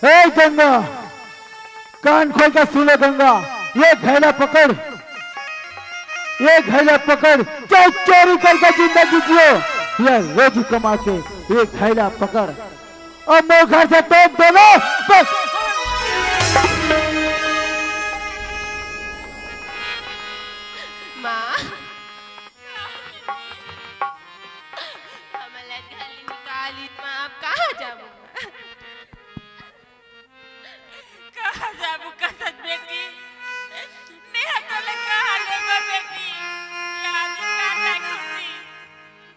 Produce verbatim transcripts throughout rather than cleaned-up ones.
ए गंगा, कान खोल के सुन ले गंगा, ये घैला पकड़, ये घैला पकड़, चाहे चोरी करके जिंदगी जियो, ये रोजी कमा के, ये घैला पकड़, अब मोर घर से तोप दे ना, बस। माँ, हमला घर ले निकालिस माँ, अब कहाँ जाबो? कहाँ जाबो कथस बेटी? मेंहा तोला कहाँ लेगों बेटी? ये आदमी काटा खुर्सी,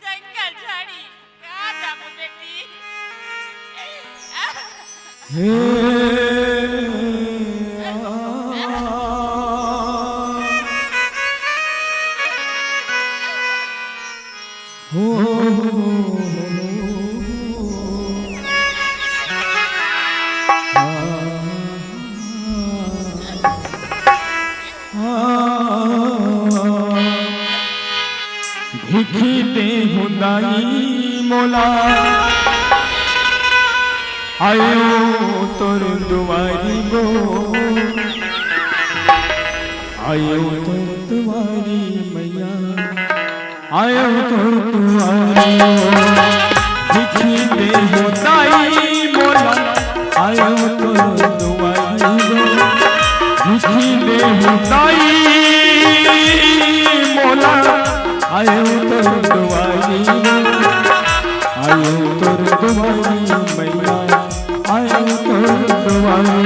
जंगल झाड़ी, कहाँ जाबो बेटी? हे आ, हो, हो, हो, हो, हो। आ, आ, आ। भिखी देहूं दाई मोला, आयो तोर दुआरी गो, आयो तोर दुआरी मैया, आयो तोर दुआरी गो। भिखी देहूं दाई मोला, आयो तोर दुआरी गो। भिखी देहूं दाई मोला, आयो तोर दुआरी, आयो तोर दुआरी मैया, आयो तोर दुआरी।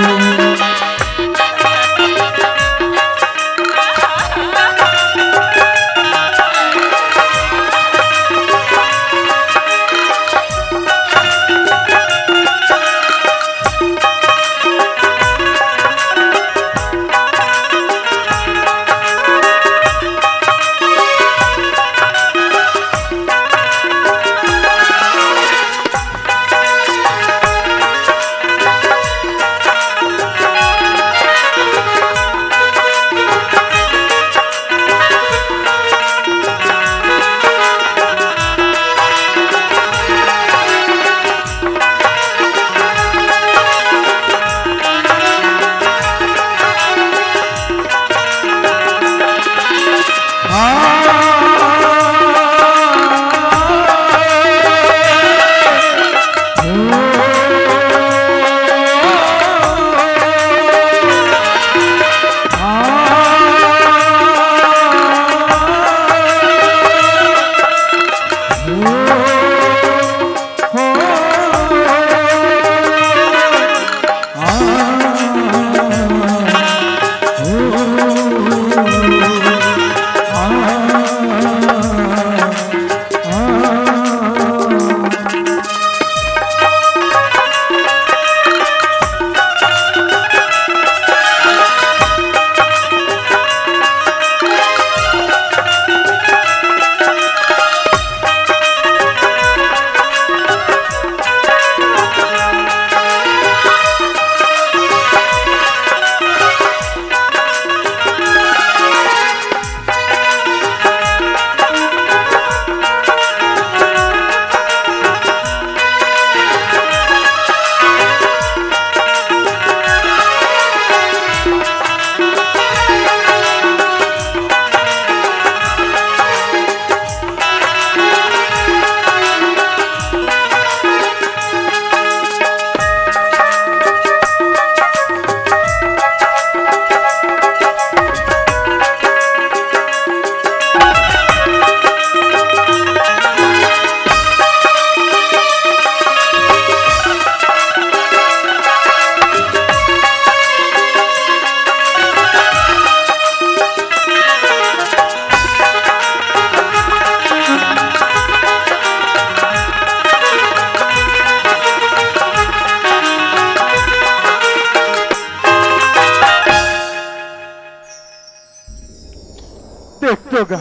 देख तो गा,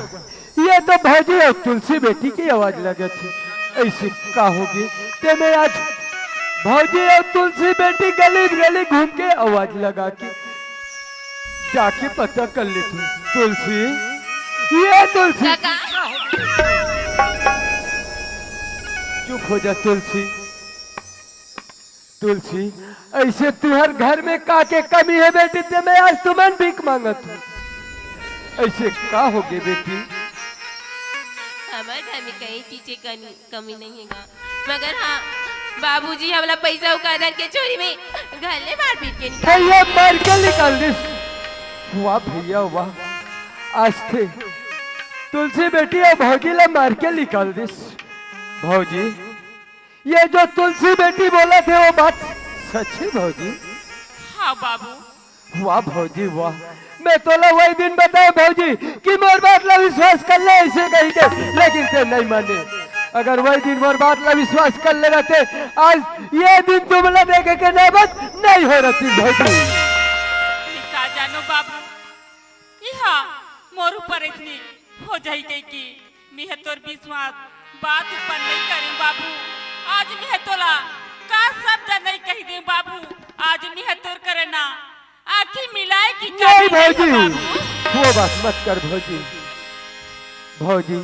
ये तो भौजी अउ तुलसी बेटी के आवाज लगत हे। अइसे का होगे? तेमे आज भौजी अउ तुलसी बेटी गली गली घूम के आवाज लगा के जाके पता कर लेथों। तुलसी, ये तुलसी, काका। चुप हो जा तुलसी। तुलसी, अइसे तुंहर घर में का के कमी हे बेटी, ते मैं आज तुमन भीख मांगत हंव। अइसे का होगे बेटी? हमर घर में कहीं चीज के कमी, कमी नइ हे गा, मगर हां, बाबूजी हमला पइसा उधार धर के चोरी में घर ले मार पीट के निकाल भैया मार के निकाल दिस। वाह भैया वाह, आज ते तुलसी बेटी अउ भौजी ला मार के निकाल दिस। भौजी, ये जो तुलसी बेटी बोलत हे, वो बात सच हे भौजी? हां बाबू। वाह भौजी वाह, मैं तोला वही दिन बताएंव भौजी कि मोर बात ला विश्वास कर ले, अइसे कहिके, लेकिन ते नइ माने। अगर वही दिन मोर बात ला विश्वास कर ले रहते, आज ये दिन तुमला देखे के नौबत नइ होय रहतिस भौजी। का जानंव बाबू, इहां मोर ऊपर अइसने हो जाही कहिके मेंह तोर विश्वास बात ऊपर नइ करेंव बाबू। आज मेंह तोला का शब्द नइ कहि देंव बाबू। आज मेंह तोर करा ना आंखी मिलाय के नइ भौजी, वो बात मत कर भौजी। भौजी,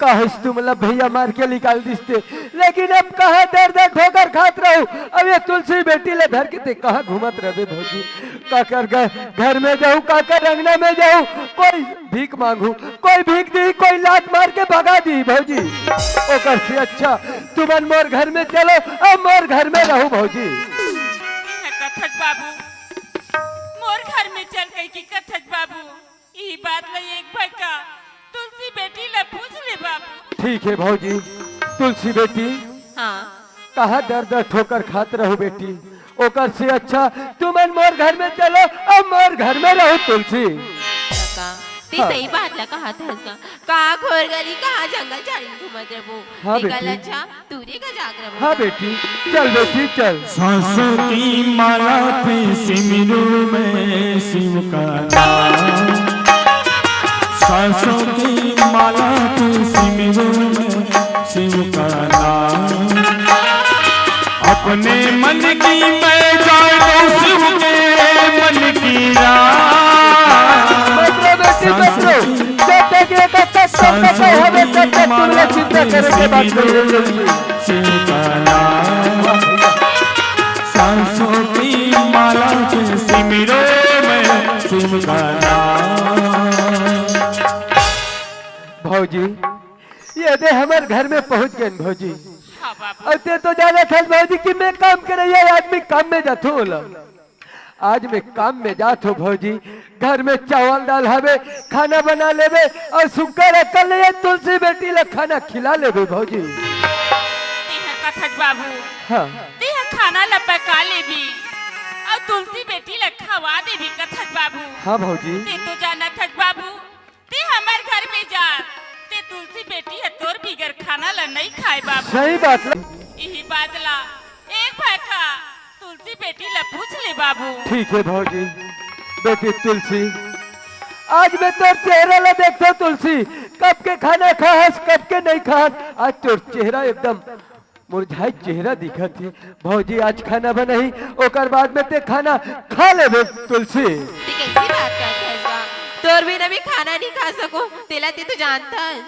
काहेच तुमला भैया मार के निकाल दिस ते, लेकिन अब कहां दर दर ठोकर खात रहूं। अब ये तुलसी बेटी ला धर के ते कहां घूमत रहबे भौजी? काकर घर में जाहूं, काकर अंगना में जाहूं, कोई भीख मांगहूं, कोई भीख दिही, कोई लात मार के भगा दिही भौजी। ओकर से अच्छा तुमन मोर घर में चलो अउ मोर घर में रहू भौजी। कथस बाबू, मोर घर में चल कहिके कथस बाबू, इही बात ला एक भैका तुलसी बेटी ला पूछ ले बाबू। ठीक हे भौजी, तुलसी बेटी। हां। कहां दर दर ठोकर खात रहू बेटी, ओकर से अच्छा तुमन मोर घर में चलो अउ मोर घर में रहू तुलसी। कका, ते हां। सही बात ला कहत हस का? कहां घोर गली, कहां जंगल झाड़ी घूमत रहबो। हां बेटी। अच्छा, तू रे का जाग रहबो। हां बेटी, चल बेटी, चल। सांसों की माला पे सिमरू में शिव का नाम। सांसों की माला पे सिमरू में शिव का नाम। अपने मन की मैं जानू शिव के मन की राह। बदलो बेटी, बदलो। जब तक ये कथक, तब तक हमें तब तक तुमने चिंता करे के बात नहीं है। शिव का नाम। सांसों की माला के सिमरो में शिव का नाम। भौजी, ये दे हमर घर में पहुंच गेन भौजी। हां बाबू। अउ ते तो जानत हस भौजी कि मैं काम करइया आदमी, काम में जाथों ओला। आज मैं काम में जाथों भौजी, घर में चावल दाल हवे, खाना बना लेबे अउ सुग्घर अकन ले ये तुलसी बेटी ला खाना खिला लेबे भौजी। तेहा कथस बाबू। हां। तेहा खाना ला पका लेबे अउ तुलसी बेटी ला खवा देबे कथस बाबू। हां भौजी। ते तो जानत हस बाबू, ते हमर घर में जा, ते तुलसी बेटी ह तोर बिगर खाना ला नइ खाय बाबू। सही बात ला। इही बात ला एक भैका तुलसी बेटी ला पूछ ले बाबू। ठीक हे भौजी। बेटी तुलसी, आज मैं तोर चेहरा ला देखथों तुलसी, कब के खाना खाहस, कब के नइ खाहस, आज तोर चेहरा एकदम मुरझाए चेहरा दिखत हे। भौजी आज खाना बनाही, ओकर बाद में ते खाना खा लेबे तुलसी। ते कइसे बात करत हस गा? तोर बिना मैं खाना नइ खा सकंव, तेला ते तो जानत हस।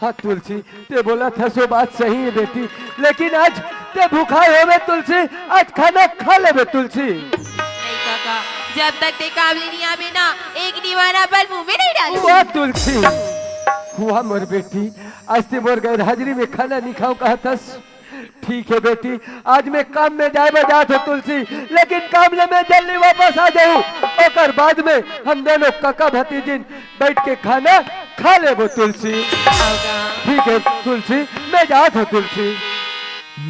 हां तुलसी, ते बोलत हस ओ बात सही हे बेटी, लेकिन आज ते भुखाए होबे तुलसी, आज खाना खा लेबे तुलसी। नहीं कका, जब तक ते काम ले नइ आबे ना, एक निवाना बल मुंह में नइ डालंव। वाह तुलसी, वाह मोर बेटी, आज ते मोर गैर हाजिरी में खाना नइ खांव कहत हस। ठीक हे बेटी, आज मैं काम में जाय बर जाथों तुलसी, लेकिन काम ले मैं जल्दी वापस आ जाहूं। ओकर बाद में हम दूनों कका भतीजिन बइठ के खाना खा लेबो तुलसी। ठीक हे तुलसी, मैं जाथों तुलसी।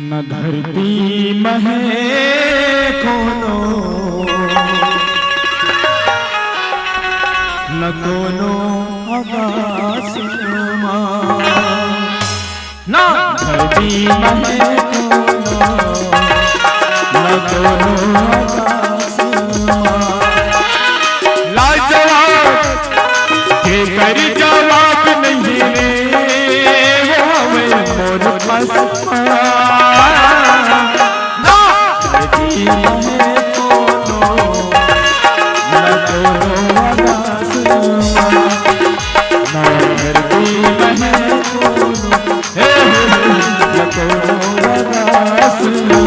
न धरती म हे कोनो, न कोनो आकाश म। ना धरती म हे कोनो, ना कोनो आकाश म। लाजवाब, जेकर जवाब नइ हे रे, वो हवे मोर पास। ना धरती म हे कोनो, ना कोनो आकाश म। ना धरती म हे कोनो, हे, हे, हे, न कोनो आकाश म।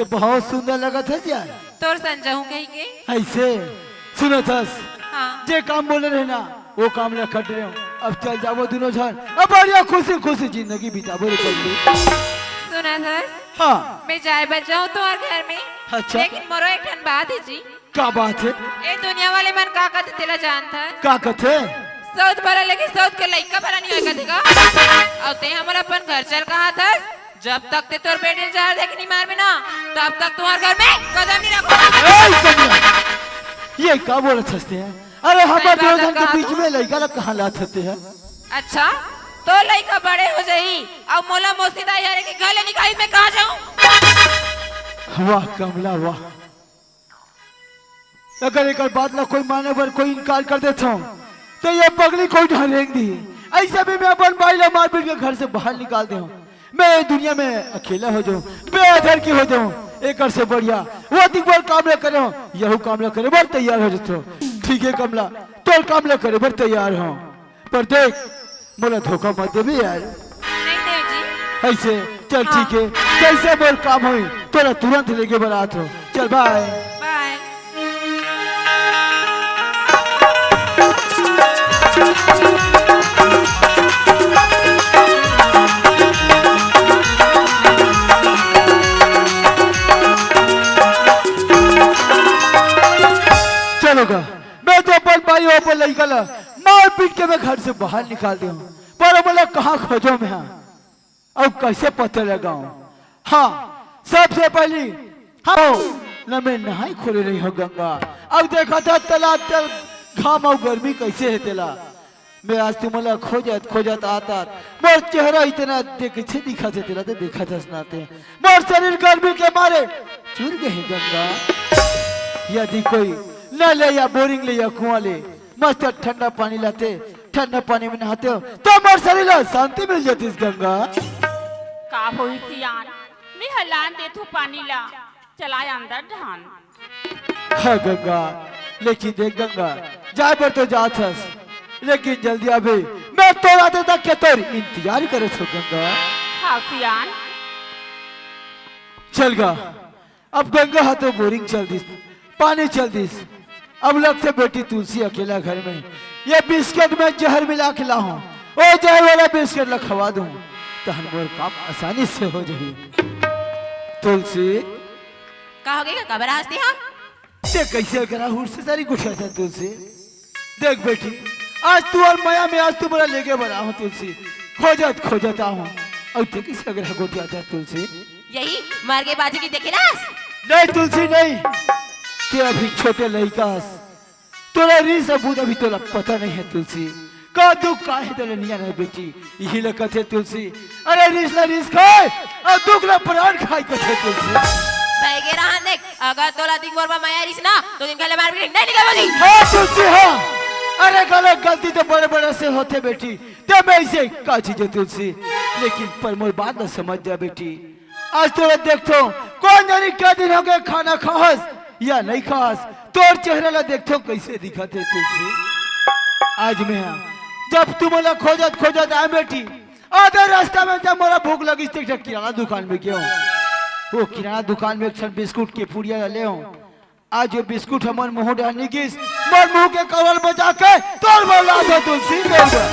बहुत सुंदर लगत हस यार। तोर संजहू कही के। ऐसे सुनत हस, हाँ। जे काम बोले रहे ना, वो काम ला कर डरेंव। अब चल जाबो दुनों झन, अब बढ़िया खुशी खुशी जिंदगी बिताबो रे पगली। सुनत हस, हाँ। मैं जाए बर जाहूँ तुम्हार घर में। अच्छा। लेकिन मोरो एक ठन बात हे जी। का बात हे? ए दुनिया वाले मन का कथे तेला जानत हस? का कथे? सउत भला लेकिन सउत के लइका भला नइ होय कथे का? अउ तें हमला अपन घर चल कहत हस? जब तक तें तोर बेटी ला जहर दे के नइ मारबे ना, तब तक तुम्हार घर में कदम नइ रखहूँ। ए कमला, ये का बोलत हस तें? अरे हमर दू झन के बीच में लइका ला कहाँ लात हस तें? अच्छा, तोर लइका बड़े हो जाही अउ मोला मौसी दाई हर के घर ले निकालही, मैं कहाँ जाहूँ? वाह कमला वाह, अगर एकर बात ला कोई माने बर कोई इनकार कर देत हव, त ये पगली कोई ढा रेंग दिही। अइसे भी मैं अपन बाई ला मार पीट के घर से बाहर निकाल देहूँ। मैं ये दुनिया में अकेला हो जाहूँ, बेअदर की हो जाहूँ। एकर से बढ़िया वो दिन बर काम ला करे हव, यहू काम ला करे बर तैयार हो जाथों। ठीक हे कमला, तोर काम ला करे बर तैयार हव। पर देख, मोला धोखा मत देबे यार। नहीं देव जी। अइसे, चल हाँ। ठीक हे, जइसे मोर काम होही, तोला तुरंत लेगे बर आत हव। चल, बाय। बाय। चलो गा, मैं तो अपन बाई अउ अपन लइका ला मार पीट के मैं घर से बाहर निकाल देहूँ, पर मोला कहाँ खोजों मैं हा? अउ कइसे पता लगाओं? हाँ, सबसे पहिली, हाँ, न मैं नहाय खोरे रहेंव गंगा। अब देखत हस तालाब तल घाम अउ गर्मी कइसे हे तेला। मैं आज तुमन ला खोजत, खोजत आत, आत, मोर चेहरा अतना देख कइसे दिखत हे तेला, त देखत हस ना तें। मोर शरीर गर्मी के मारे चुर गे हे गंगा। यदि कोई नल ले या बोरिंग ले या कुआँ ले मस्त ठंडा पानी लाते, ठंडा पानी में नहाते हव, त मोर शरीर ला शांति मिल जातिस गंगा। का होही सियान, मैं हा लान देथों पानी ला, चला अंदर ढान। हाँ गंगा, लेकिन देख गंगा, जाए बर तो जात हस, लेकिन जल्दी आबे, मैं तोर आते तक के तोर इंतजार करत हँव गंगा। हाँ सियान। चल गा, अब गंगा हा तो बोरिंग चल दिस, पानी चल दिस। अब लगथे बेटी तुलसी अकेला घर में, ये बिस्किट में जहर मिला के लाहूँ, ओ जहर वाला बिस्किट ला खवा दूँ, तहन मोर काम आसानी से हो जाही। तुलसी। का हो गे? काबर हँसत हस? ते कइसे करा हुर से सारी गुठियाथस तुलसी? देख बेटी, आज तुँहर मया में आज तुमन ला लेगे बर आहूँ तुलसी, खोजत खोजत आहूँ, अउ ते कइसे अगरा गोठियाथस तुलसी? यही मर गे बाजी के देखे रस? नहीं तुलसी नहीं, ते अभी छोटे लइका हस, तोला रीस अउ बुध अभी तोला पता नहीं हे तुलसी। का दुख का हे तेला नइ जानस बेटी, इही ला कथे तुलसी। अरे रीस ला रीस खाय अउ दुख ला प्राण खाय कथे तुलसी। सही कहे रहा देख, अगर तोला दिन मोर बर मया रहिस ना, त दिन घर ले बाहर भी नहीं निकल पाती। हाँ तुलसी हाँ, अरे गलत गलती तो बड़े बड़े से होथे बेटी, ते में अइसे का चीज हे तुलसी, लेकिन पर मोर बात ला समझ जा बेटी। आज तोला देखथों, कोन जानी के दिन हो गे खाना खाहस या नइ खाहस, तोर चेहरा ला देखथों कइसे दिखत हे तुलसी। आज मैं हा जब तुमन ला खोजत खोजत आएँव बेटी, आधा रस्ता में जब मोला भूख लगिस त एक ठन किराना दुकान में गेंव। वो किराना दुकान में एक ठन बिस्कुट के पुड़िया ला लेंव। आज ये बिस्कुट हमर मुँह डाल नइ गिस, मोर मुँह के कवर बचा के तोर बर लाथों तुलसी, तोर बर।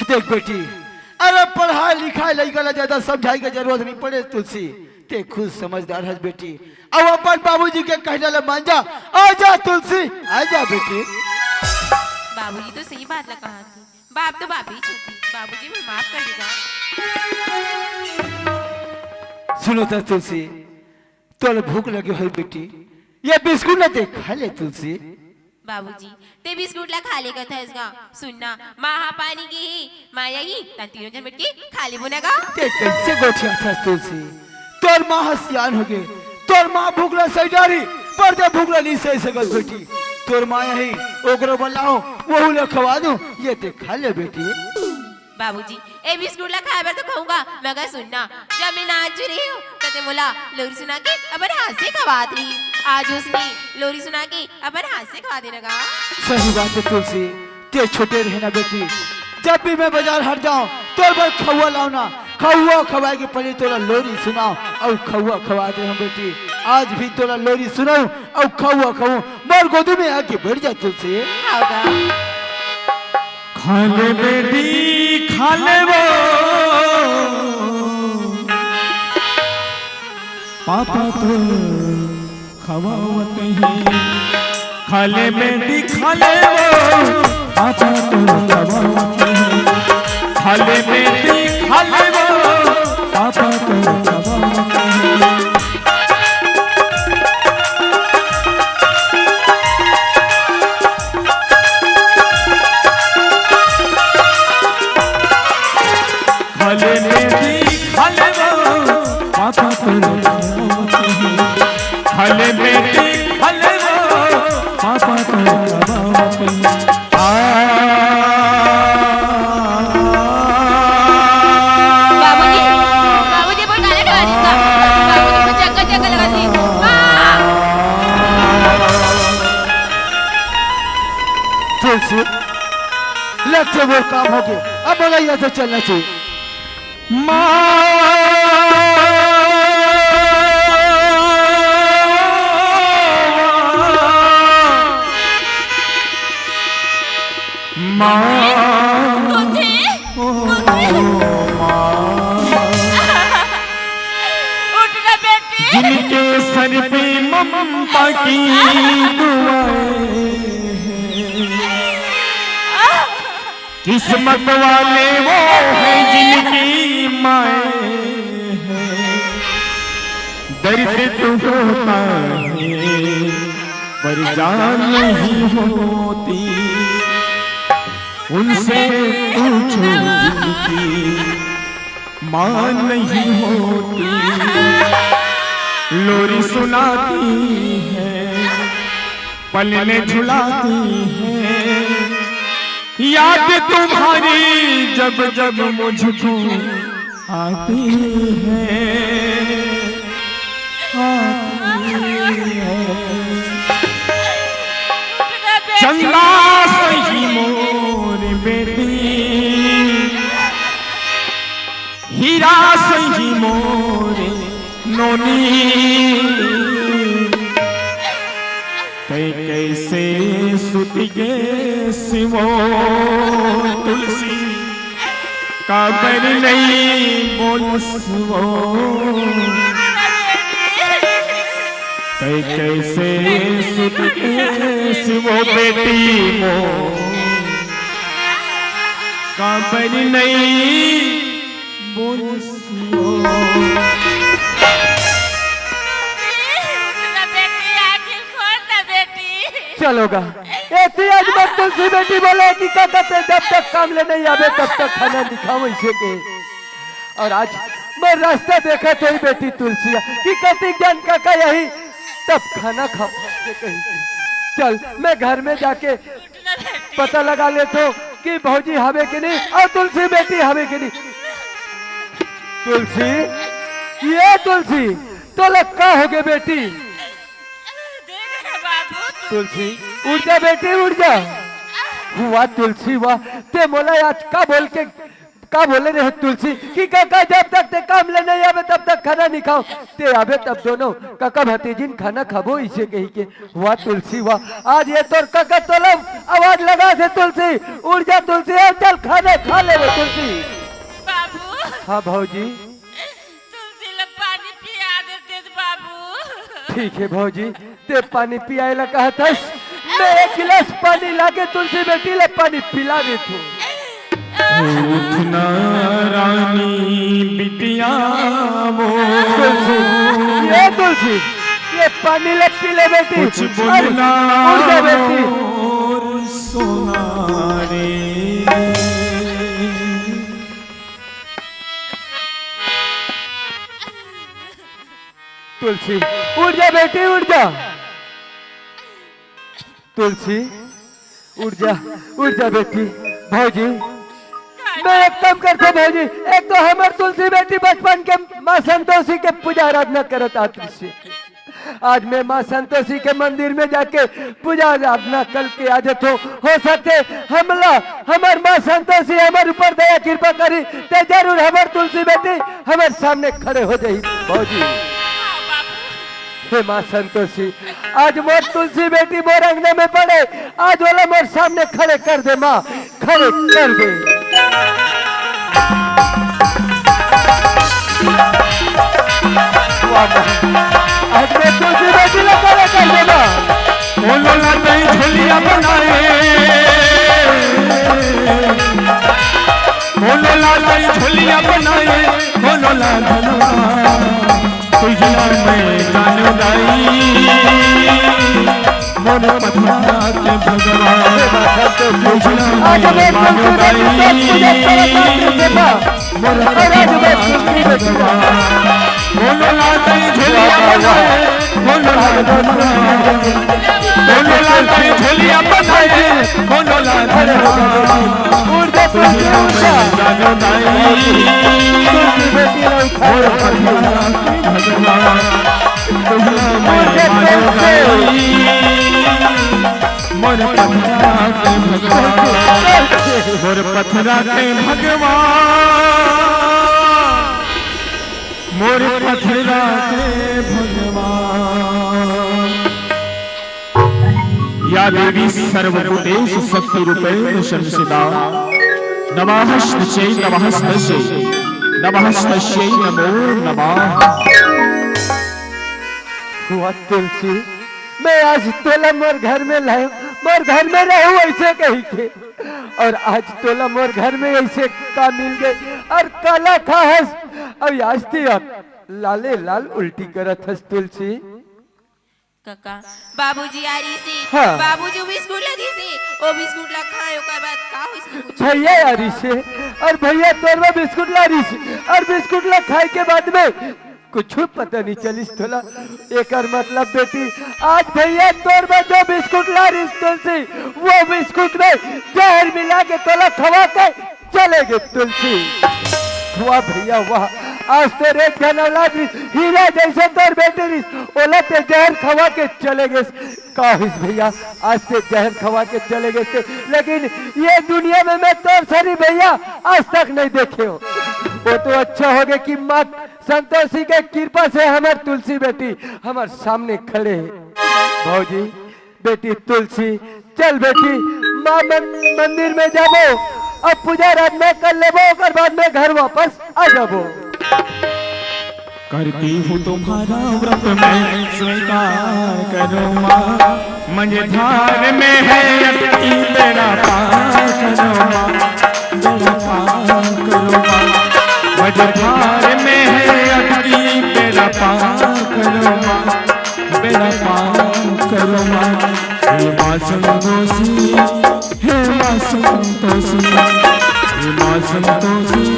देख बेटी, अरे पढ़ाय लिखाय लइका ला जादा समझाय के जरूरत नइ पड़े तुलसी, ते खुद समझदार हस बेटी। अउ अपन बाबूजी के कहना ला मान जा, आ जा तुलसी, आ जा बेटी। बाबूजी तो सही बात ला कहत हे, बाप तो बाप ही होथे, बाबूजी मोला माफ कर देगा। सुनत हस तुलसी, तोला भूख लगे होही बेटी, ये बिस्कुट ला ते खा ले तुलसी। बाबूजी, ते बिस्कुट ला खा ले कथस गा। सुन ना, माँ हा पानी गे हे, माँ आही, तहन तीनों झन बइठ के खा लेबो ना गा। ते कइसे गोठियाथस तुलसी? तोर माँ हा सियान हो गे, तोर माँ भूख ला सहि डारही, पर ते भूख ला नइ सहि सकस बेटी। तोर माँ आही, ओकरो बर लाहूँ, वहू ला खवा दूँ, ये ते खा ले बेटी। बाबूजी, ए बिस्कुट ला खाय बर तो कहूँ गा, मगर सुन ना, जब मैं नानचुन रहेंव, त ते मोला लोरी सुना के अपन हाथ से खवात रहिस। आज ओसने लोरी सुना के अपन हाथ से खवा दे ना गा। सही बात हे तुलसी, ते छोटे रहे ना बेटी, जब भी मैं बाजार हाट जाहूँ, तोर बर खउवा लाहूँ ना, खउवा खवाए के पहले तोला लोरी सुनाव अउ खउवा खवा दे हँव बेटी। आज भी तोला लोरी सुनाव अउ खउवा खवाव। मोर गोदी में आके बइठ जा तुलसी। खा ले बेटी, खा ले वो, पापा तो खवावत हे। खा ले बेटी, खा ले वो, पापा तो खवावत हे। खा ले बेटी, खा ले वो, पापा तो खवावत हे। खा ले बेटी, खा ले वो, पापा तो खवावत हे। खा ले बेटी, खा ले वो, पापा तो खवावत हे। आ। बाबूजी, बाबूजी, मोर गाला खवा दीस। बाबूजी, मोर चक्कर, चक्कर लगा दीस। आ। तुलसी, लगथे मोर काम होगे, अब मोला यहाँ से चलना चाहिए। माँ, माँ, तुलसी, ओ तुलसी। माँ। उठ ना बेटी। जिनके सर पे ममता की दुआएं हैं, किस्मत वाले वो हैं जिनकी माएं हैं। दर्द तो होता है पर जान नहीं होती। उनसे पूछो जिनकी माँ नहीं होती। लोरी सुनाती है, पलने झुलाती है, याद तुम्हारी जब जब मुझको आती है, आती है। चंदा सही मोर बेटी, हीरा सही मोर नोनी। तैं कइसे सुत गेस वो तुलसी, काबर नइ बोलस वो। तैं कइसे सुत गेस वो बेटी मोर, काबर नइ बोलस वो। उठ ना बेटी, आँखी खोल ना बेटी। चलो गा। एती आज मत तुलसी बेटी बोले कि काका तैं जब तक काम ले नइ आबे तब तक खाना नइ खावँव अइसे के। अउ आज मैं रस्ता देखत होही बेटी तुलसिया कि कतिक झन काका आही तब खाना खावँव अइसे कहिके। चल मैं घर में जाके पता लगा लेथँव कि भौजी हवे कि नहीं अउ तुलसी बेटी हवे कि नहीं। तुलसी, ये तुलसी, तोला का होगे बेटी? देख रे बाबू, तू तुलसी, उठ जा बेटी, उठ जा। वाह तुलसी, वाह, तैं मोला आज का बोल के, का बोले रहे तुलसी कि काका जब तक तैं काम ले नइ आबे तब तक खाना नइ खावँव, तैं आबे तब दोनों काका भतीजिन खाना खाबो अइसे कहिके। वाह तुलसी, वाह, आज ये तोर काका तोला आवाज लगाथे तुलसी, उठ जा तुलसी, अउ चल खाना खा लेबे तुलसी। बाबू। हाँ भौजी। तुलसी ल पानी पिया देतेस बाबू। ठीक हे भौजी, तैं पानी पियाए ला कहत हस, मैं एक गिलास पानी लाके तुलसी बेटी ल पानी पिला देथँव। उठ ना रानी बिटिया वो। तुलसी, ये तुलसी, ये पानी ल पी ले बेटी। कुछ अरे, बोलना उठ जा बेटी। मोर सोना रे। तुलसी, उठ जा बेटी, उठ जा। तुलसी, उठ जा, उठ जा बेटी। भौजी, मैं एक काम करथँव भौजी, एक तो हमर तुलसी बेटी बचपन के माँ संतोषी के पूजा आराधना करत आत रहिसे। आज मैं माँ संतोषी के मंदिर में जाके पूजा आराधना करके आ जाथों। हो सकथे हमला हमर माँ संतोषी हमर ऊपर दया कृपा करही, ते जरूर हमर तुलसी बेटी हमर सामने खड़े हो जाही। भौजी, हे माँ संतोषी, आज मोर तुलसी बेटी मोर अंगना में पड़े, आज ओला मोर सामने खड़े कर दे माँ, खड़े कर दे। वाह माँ, आज मोर तुलसी बेटी ला खड़े कर दे माँ। ओ लोला दई झोलिया बनाए, ओ लोला दई झोलिया बनाए, ओ लोला धनवा। तुझला मैं जानू दाई, मोर पथरा के भगवान। तुझला मैं जानू दाई, मोर पथरा के भगवान। बोलो ला दई झोलिया बनाए, बोलो ला धनवा। बोलो ला दई झोलिया बनाए, बोलो ला धनवा। तुझला मैं जानू दाई, मोर पथरा के भगवान। तुझला मैं जानू दाई, मोर पथरा के भगवान, मोर पथरा के भगवान, मोर पथरा के भगवान। या देवी सर्वभूतेषु शक्तिरूपेण संस्थिता। नमस्तस्यै, नमस्तस्यै, नमस्तस्यै नमो नमः। वाह तुलसी, मैं आज तोला मोर घर में लायो, मोर घर में रहू ऐसे कही के, और आज तोला मोर घर में ऐसे का मिल गए और काला खाहस, और आज ते लाले लाल उल्टी करत हस तुलसी। कका, बाबूजी आ रहिसे, हाँ। बाबूजी बिस्कुट ला दिसे, ओ बिस्कुट ला खाए, ओकर बाद का होइस कुछ? भैया आ रहिसे, और भैया तोर बर बिस्कुट ला रहिसे, और बिस्कुट ला खाए के बाद में कुछ पता नहीं चलिस तोला। एकर मतलब बेटी, आज भैया तोर बर जो बिस्कुट ला रहिस तुलसी, वो बिस्कुट में जहर मिला के तोला खवा के चले गे तुलसी। वाह भैया वाह, आज तोर एक झन औलाद रहिस, हीरा जैसे तोर बेटी रहिस, ओला ते जहर खवा के चले गेस। का होइस भैया, आज ते जहर खवा के चले गेस ते, लेकिन ये दुनिया में मैं तोर सरी भैया आज तक नहीं देखे हो। वो तो अच्छा हो गया कि माँ संतोषी के कृपा से हमर तुलसी बेटी हमर सामने खड़े हे। भौजी, बेटी तुलसी, चल बेटी, माँ मन-, मंदिर में जाबो, अब पूजा आराधना कर लेबो, ओकर बाद में घर वापस आ जाबो। करती हूँ तुम्हारा व्रत मैं स्वीकार करो माँ, मझधार में है अटकी बेड़ा पार करो माँ, बेड़ा पार करो माँ, मझधार में है अटकी बेड़ा पार करो माँ। बेड़ा पार करो माँ, हे माँ संतोषी, हे माँ संतोषी, हे माँ संतोषी,